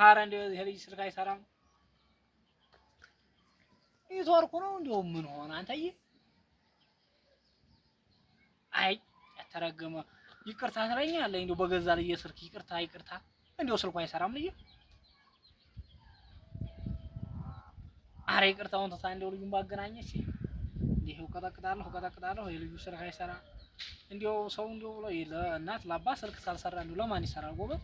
ኧረ እንደው ይሄ ልጅ ስልክ አይሰራም። ኔትወርኩ ነው እንደው ምን ሆነ አንተዬ? አይ ያተረገመ ይቅርታ ትለኛለህ። እንደው በገዛ ልጄ ስልክ ይቅርታ ይቅርታ። እንደው ስልኩ አይሰራም ልጄ። ኧረ ይቅርታውን ትታ እንደው ልጁን ባገናኘች እንዲህ እቀጠቅጣለሁ እቀጠቅጣለሁ። የልጁ ስልክ አይሰራ። እንደው ሰው እንደው ብሎ ለእናት ለአባት ስልክ ሳልሰራ እንደው ለማን ይሰራል ጎበዝ?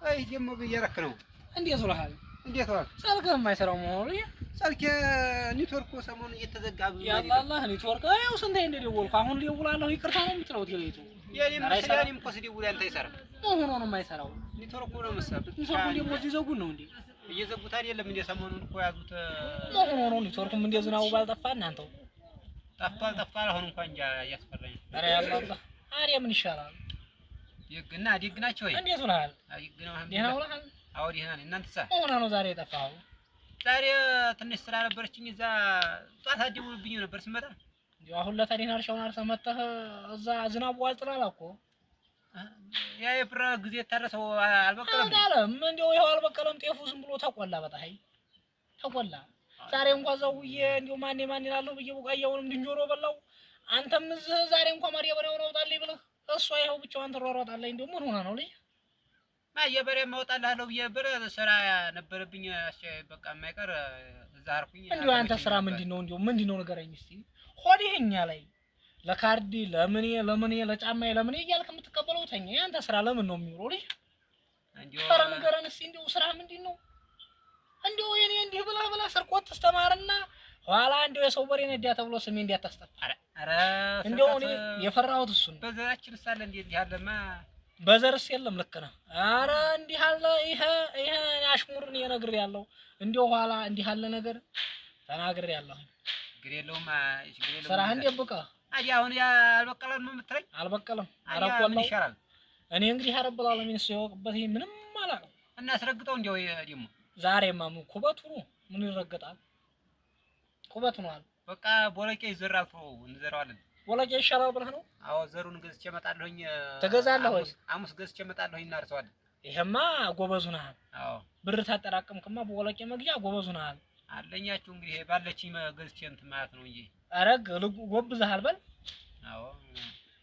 አይ ደግሞ እየረክ ነው። እንዴት ውለሃል? እንዴት ዋልክ? ስልክህ የማይሰራው መሆኑ ስልኬ ኔትወርኩ ሰሞኑን እየተዘጋ ብዙ ያላህ ኔትወርክ ይኸው ስንቴ እንደደወልኩ አሁን ደውላለሁ ይቅርታ ነው የምትለው ቴሌቱ። የኔም መሰለኝ እኔም እኮ ስደውል ያንተ አይሰራም። መሆኑ ነው የማይሰራው ኔትወርኩ ነው መሰለህ። ኔትወርኩ ደግሞ እዚህ ዘጉን ነው እንዴ? እየዘጉት አይደለም እንደ ሰሞኑን እኮ ያዙት። መሆኑ ነው ኔትወርኩም እንደ ዝናቡ ባልጠፋ እናንተው ጠፍቷል ጠፍቷል። አሁን እንኳን እንጃ እያስፈራኝ ነው። ኧረ ያላህ አሬ ምን ይሻላል? ደግና ደግ ናቸው ወይ? እንዴት ውለሃል? ደግ ነው። ደህና ውለሃል? አዎ ደህና ነኝ። እናንተሳ? መሆኑ ነው ዛሬ የጠፋኸው? ዛሬ ትንሽ ስራ ነበረችኝ እዛ ጧት አትደውልብኝም ነበር ስመጣ። እንዲያው አሁን ለታ ደህና እርሻውን አርሰህ መጥተህ እዛ ዝናቡ አልጥላላ እኮ ያ የብራ ጊዜ የታረሰው አልበቀለም አልጣለም። እንዲያው ይኸው አልበቀለም። ጤፉ ዝም ብሎ ተቆላ፣ በፀሐይ ተቆላ። ዛሬ እንኳን እዛው ውዬ እንዲያው ማን ማን ይላለሁ ብዬ ቡቃያውንም ድንጆሮ በላው። አንተም እዚህ ዛሬ እንኳን ማዳበሪያውን አውጣልኝ ብለህ እሷ ይኸው ብቻዋን ትሯሯጣለች። እንዲያው ምን ሆና ነው ልጅ? ማየበሪያ ማውጣልሃለሁ ብዬ ነበረ ስራ ነበረብኝ። በቃ የማይቀር እዛ አርኩኝ። እንዲያው አንተ ስራ ምንድን ነው? እንዲያው ምንድን ነው ንገረኝ እስኪ። ሆድህ እኛ ላይ ለካርዲ ለምኔ ለምኔ ለጫማዬ ለምኔ እያልክ የምትቀበለው ተኛ። ያንተ ስራ ለምን ነው የሚውለው ልጅ? ኧረ ንገረን እስኪ እንዲያው ስራ ምንድን ነው? እንዲያው የኔ እንዲህ ብለህ ብለህ ስርቆት ትስተማርና ኋላ እንዲያው የሰው በሬ ነዳ ተብሎ ስሜ እንዲያታስጠፋ። ኧረ እንዲያው እኔ የፈራሁት እሱን ነው። በዘራችን ሳለ እንዴ እንዲህ አለማ በዘርስ የለም። ልክ ነህ። ኧረ እንዲህ አለ ይሄ ይሄ አሽሙርን እነግርሃለሁ። እንዲያው ኋላ እንዲህ አለ ነገር ተናግሬያለሁ። ችግር የለውም ችግር የለውም። ስራህን ደብቀህ አዲ አሁን ያ አልበቀለም ነው የምትለኝ? አልበቀለም። ኧረ ምን ይሻላል? እኔ እንግዲህ ረብል ዓለሚን እሱ ያወቅበት ምንም አላውቅም። እና አስረግጠው እንዲያው ደግሞ ዛሬማ ምን ኩበቱ ነው ምን ይረገጣል? ኩበቱ ነው አለ። በቃ ቦለቄ ይዘራል። ተወው እንዘራዋለን። ቦለቄ ይሻላል ብለህ ነው? አዎ ዘሩን ገዝቼ እመጣለሁኝ። ትገዛለህ ወይ? ሐሙስ ገዝቼ እመጣለሁኝ እናርሰዋለን። ይሄማ ጎበዝ ሆነሃል። አዎ ብር ታጠራቅምክማ ቦለቄ መግዣ ጎበዝ ሆነሃል። አለኛችሁ እንግዲህ ባለችኝ ገዝቼ እንትን ማለት ነው እንጂ ኧረ ጎብዘሃል በል። አዎ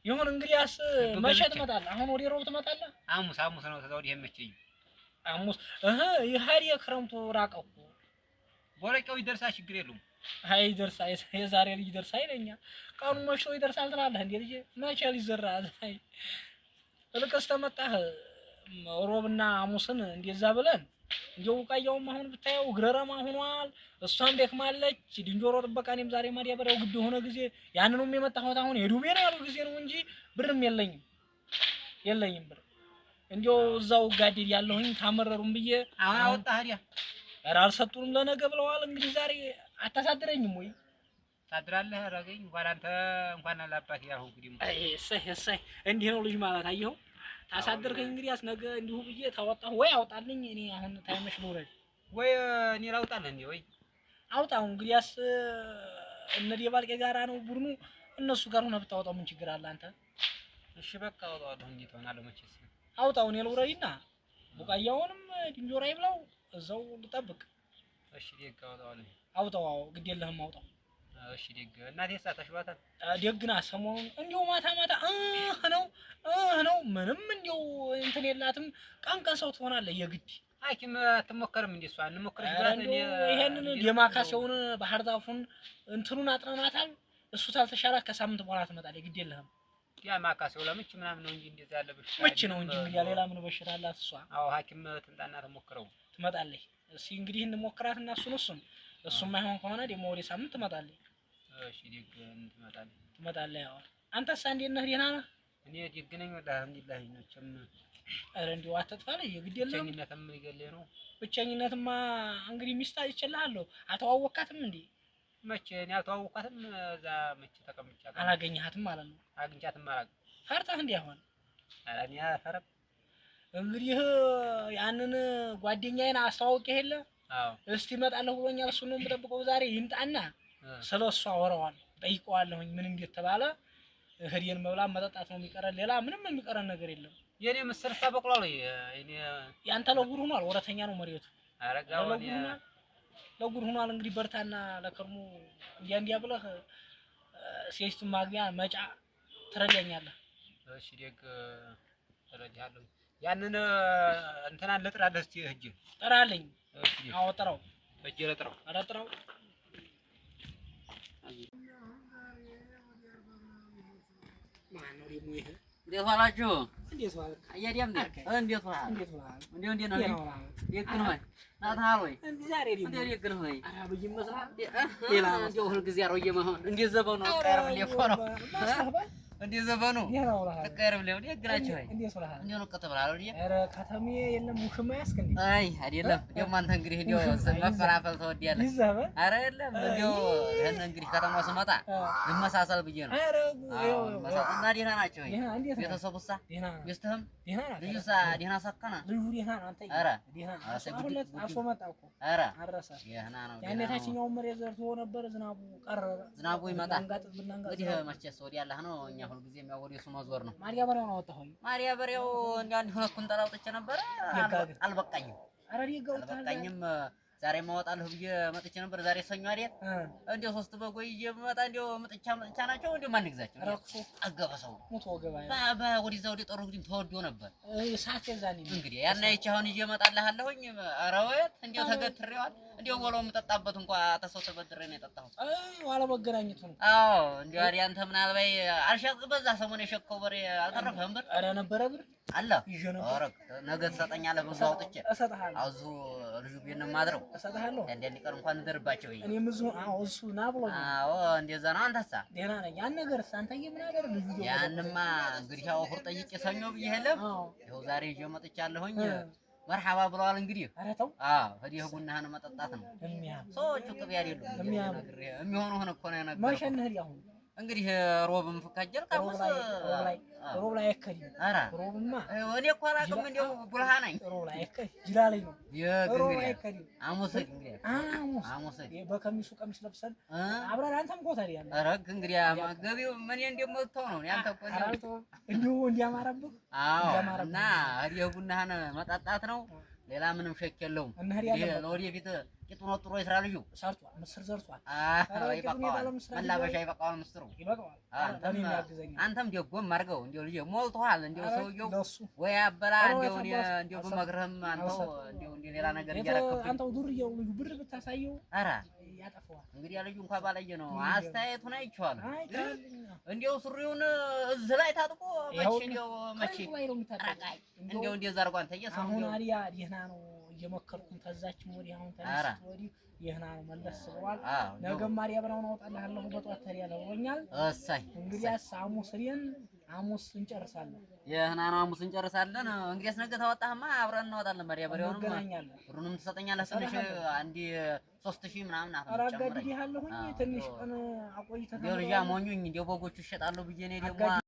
ይሁን እንግዲያስ መቼ ትመጣለህ? አሁን ወደ ሮብ ትመጣለህ? ሐሙስ ሐሙስ ነው። ተዛ ወዲህ የመቸኝ ሐሙስ እህ ይሄ ክረምቱ ራቀ እኮ። ቦለቄው ይደርሳል፣ ችግር የለውም። አይ ይደርሳል፣ የዛሬ ልጅ ይደርሳል ይለኛል። ቀኑ መሽቶ ይደርሳል ትላለህ እንዴ ልጄ? መቼ ሊዘራ? እልቅስ ተመጣህ ሮብና ሐሙስን እንደዛ ብለን እንደው ቡቃያውም አሁን ብታየው ግረረማ ሆኗል። እሷም ደክማለች። ድንጆሮ ጥበቃ እኔም ዛሬ ማዳበሪያው ግድ የሆነ ጊዜ ያንኑም የመጣሁት አሁን የዱቤ ነው ያሉ ጊዜ ነው እንጂ ብርም የለኝም የለኝም ብር እንደው እዛው ጋዴድ ያለሁኝ ታመረሩም ብዬ አሁን አወጣህ ታዲያ? ኧረ አልሰጡንም ለነገ ብለዋል። እንግዲህ ዛሬ አታሳድረኝም ወይ? ታድራለህ? ኧረ አገኝ እንኳን አንተ እንኳን አላባት ያልኩህ እንግዲህ አይ እሰይ እሰይ፣ እንዲህ ነው ልጅ ማለት አየኸው። ታሳድርከኝ እንግዲህ ነገ እንዲሁ ብዬ ታወጣሁ ወይ አውጣልኝ። እኔ አሁን ታይመሽ ልውረድ ወይ እኔ ላውጣልህ እንዴ? ወይ አውጣው። እንግዲያስ እነ ደባልቄ ጋራ ነው ቡድኑ፣ እነሱ ጋር ሆነህ ብታወጣው ምን ችግር አለ አንተ? እሺ በቃ አወጣዋለሁ። እንዴት ሆናለሁ መቼስ። አውጣው፣ እኔ ልውረድና ቡቃያውንም ድንጆራ ይብላው እዛው ልጠብቅ። እሺ ደግ አወጣዋለሁ። አውጣው። አዎ ግድ የለህም አውጣው። እሺ ደግ። እናቴስ ተሽሏታል? ደግ ናት። ሰሞኑን እንዲያው ማታ ማታ እህ ነው እህ ነው ምንም እንዲያው እንትን የላትም። ቀን ቀን ሰው ትሆናለህ የግድ። ሐኪም አትሞከርም እንዴ? እሷ እንሞክርሽ ብላት እኔ ይሄንን የማካሴውን ባህር ዛፉን እንትኑን አጥነናታል። እሱ ታልተሻላት ከሳምንት በኋላ ትመጣለች። ግድ የለህም። ያ ማካሴው ለምች ምናምን ነው እንጂ እንደዛ ያለ በሽታ ምች ነው እንጂ እንግዲህ ሌላ ምን በሽታ አላት እሷ? አዎ ሐኪም ትምጣና ትሞክረው ትመጣለች። እስኪ እንግዲህ እንሞክራትና እሱን እሱን እሱም አይሆን ከሆነ ደግሞ ወደ ሳምንት ትመጣለች። እሺ ደግ ትመጣለች ትመጣለች። ያው አንተሳ እንዴት ነህ? ደህና ነህ? እኔ ደግ ነኝ ወላሂ አልሐምዱሊላህ። መቼም ኧረ እንዲያው አትጥፋ ልጅ ግድ የለህም። ብቸኝነትም ሊገልህ ነው። ብቸኝነትማ እንግዲህ ሚስት አጭቼልሃለሁ። አልተዋወቅካትም እንዴ? መቼ እኔ አልተዋወቅኳትም። እዛ መቼ ተቀምጬ አላገኘሃትም ማለት ነው? አግኝቻትም አላውቅም። ፈርተህ እንዲህ አሁን? ኧረ እኔ አልፈራም። እንግዲህ ያንን ጓደኛዬን አስተዋውቄህ የለ? አዎ። እስቲ እመጣለሁ ብሎኛል። እሱን ነው የምጠብቀው። ዛሬ ይምጣና ስለ እሱ አወራዋለሁ፣ ጠይቀዋለሁኝ ምን እንዴት ተባለ። እህዴን መብላት መጠጣት ነው የሚቀረን። ሌላ ምንም የሚቀረን ነገር የለም። የኔ ምስር በቅሏል። የኔ ያንተ ለጉድ ሆኗል። ወረተኛ ነው መሬቱ። አረጋው ለጉድ ሆኗል። እንግዲህ በርታና ለከርሞ እንዲያ እንዲያ ብለህ ሴቲቱን ማግቢያ መጫ ትረዳኛለህ። እሺ ደግ እረዳለሁ። ያንን እንትናን ልጥራለህ እስኪ ሂጅ ጥራልኝ። አዎ ጥራው፣ ሂጅ ልጥራው። ኧረ ጥራው። ማነው ደግሞ ይሄ? እንዴት ዋላችሁ? እንዴት ዋልክ? አያዲያም እንዴት ዋልክ? እንዴት ዋልክ? እንዴ እንዴ ነው? ደግ ነው ወይ? ናታል ወይ? እንዴ ዛሬ ደግሞ እንዴ ደግ ነው ወይ? ኧረ አብይ ይመስላል። ሌላ እንደው ሁልጊዜ አሮጌ መሆን እንዴ ዘበኑ ቀርብ እኮ ነው። እንዴ ዘበኑ ተቀርብ ለው ደግ ናችሁ ወይ? እንዴት ዋልክ? እንዴ ነው ከተብላል ወይ? ኧረ ከተሜ የለም ውሽማ ያስክ እንዴ? አይ አይደለም። እንደውም አንተ እንግዲህ እንደው መፈላፈል ትወዳለህ። ይዘህ ኧረ የለም እንደው ይሄን እንግዲህ ከተማው ስመጣ ልመሳሰል ብዬ ነው። ኧረ እና ደህና ናቸው ወይ? ደህና እንዴት ነው? ቤተሰቡሳ? ደህና ነው። ሚስትህም ደህና ናት። ልጁሳ ደህና ሰከነ? ልጁ ደህና ነው። አንተ ኧረ ደህና ነው። አሁን ዕለት አርሶ መጣ እኮ ኧረ አረሰ። ደህና ነው። ያኔ ታችኛውን መሬት ዘርቶ ነበር። ዝናቡ ቀረ። ዝናቡ ይመጣል። ብናንጋጥጥ ብናንጋጥጥ እንግዲህ መቼስ ወዲያ ያለህ ነው። እኛ ሁልጊዜ የሚያወደሱ መዞር ነው። ማዳበሪያውን አወጣሁኝ። ማዳበሪያው እንደ አንድ ሁለት ኩንታል አውጥቼ ነበረ። አልበቃኝም። ኧረ ደግ አውጥተሃል። አልበቃኝም። ዛሬ ማወጣለሁ ብዬ መጥቼ ነበር። ዛሬ ሰኞ አይደል? እንደው ሶስት በጎ ይዤ ብመጣ እንደው መጥቻ መጥቻ ናቸው። እንደው ማን ይግዛቸው? ረክሶ ጠገበ ሰው ሙቶ ገበያ ወዲዛ ወዲህ ጠሩ እንግዲህ ተወዶ ነበር። ሰዓት የዛኔ ነው እንግዲህ ያን አይቼ አሁን ይዤ እመጣልሃለሁኝ። ኧረ ወየት እንደው ተገትሬዋል። እንደው ወሎ የምጠጣበት እንኳ ተሰው ተበድሬ ነው የጠጣሁት። አይ ዋላ መገናኘቱ ነው። አዎ እንደው አይደል አንተ ምናልባት አልሸጥ በዛ ሰሞን የሸከው በሬ አልተረፈህም ብር? ኧረ ነበረ ብር አለ ይዤ ነበር። ኧረ ነገ ትሰጠኛለህ። ብዙ አውጥቼ እሰጥሃለሁ። አዙ ልጁ ቤት ነው የማድረው። እሰጥሃለሁ። አንዳንድ ቀን እንኳን እንደርባቸው። እኔም እዚሁ አዎ፣ እሱ ና ብሎኛል። አዎ እንደዛ ነው። አንተሳ ደህና ነኝ። ያን ነገርስ አንተዬ ምን አደረ ልጁ ያንማ እንግዲህ ያው እሑድ ጠይቄ ሰኞ ብዬሽ የለም ይኸው ዛሬ ይዤ መጥቻለሁኝ። መርሐባ ብለዋል። እንግዲህ ኧረ ተው። አዎ ሂደህ ቡናህን መጠጣት ነው። ሰዎቹ ቅቤ አይደሉም የሚሆኑህን እኮ ነው የነገርኩህ። መቼ እንሂድ አሁን? እንግዲህ ሮብም ፍካጀል ሐሙስ ሮብ ላይ አይከድም። ኧረ ሮብማ እኔ እኮ አላውቅም። እንደው ቡልሃ ነኝ። ሮብ ላይ አይከድም። ጅላለኝ ነው። ሮብ ላይ አይከድም። ሐሙስ እንግዲህ ሐሙስ ሐሙስ በከሚሱ ቀሚስ ለብሰን አብረን አንተም እኮ ታዲያ ኧረ እንግዲህ ገቢው ምን እንደሞተው ነው። አንተ እኮ እንዲሁ እንዲያማረብህ። አዎ እና ሂደህ ቡናህን መጠጣት ነው። ሌላ ምንም ሸክ የለውም። ለወደፊት ቂጡን ወጥሮ ይስራ ልጁ። ሰርቷል፣ ምስር ዘርቷል። ይበቃዋል፣ መላበሻ ይበቃዋል፣ ምስሩ ይበቃዋል። አንተም ደጎም አድርገው እንደው ልጄ ሞልቶሃል። እንደው ሰውዬው ወይ አበላ እንደው እኔ እንደው ብመክርህም አንተው እንደው እንደ ሌላ ነገር እያረከብኝ አንተው ዱርዬው ልጁ ብር ብታሳየው ኧረ ያጠፋዋል። እንግዲህ ልጁ እንኳን ባላየ ነው አስተያየቱን አይቼዋለሁ። እንደው ሱሪውን እዚህ ላይ ታጥቆ መቼ እንደው መቼ እንደው እንደዛ አድርጎ አንተ አሁን አዲያ ደህና ነው እየመከርኩም ተዛችም ወዲህ አሁን ተነስቶ ወዲህ ደህና ነው መለስ ብሏል። ነገም ማዳበሪያውን አወጣልሃለሁ በጧት ተሪያለሁ ብሎኛል። እሰይ እንግዲያስ ሐሙስ ሄደን ሐሙስ እንጨርሳለን። ደህና ነው ሐሙስ እንጨርሳለን። እንግዲያስ ነገ ታወጣህማ አብረን እንወጣለን። ማዳበሪያውንም እንገናኛለን። ብሩንም ትሰጠኛለህ። ትንሽ አንድ 3000 ምናምን ኧረ አጋድድሃለሁኝ። ትንሽ ቀን አቆይተህ እንደው ልጅ አሞኙኝ እንደው በጎቹ ይሸጣሉ ብዬ እኔ ደግሞ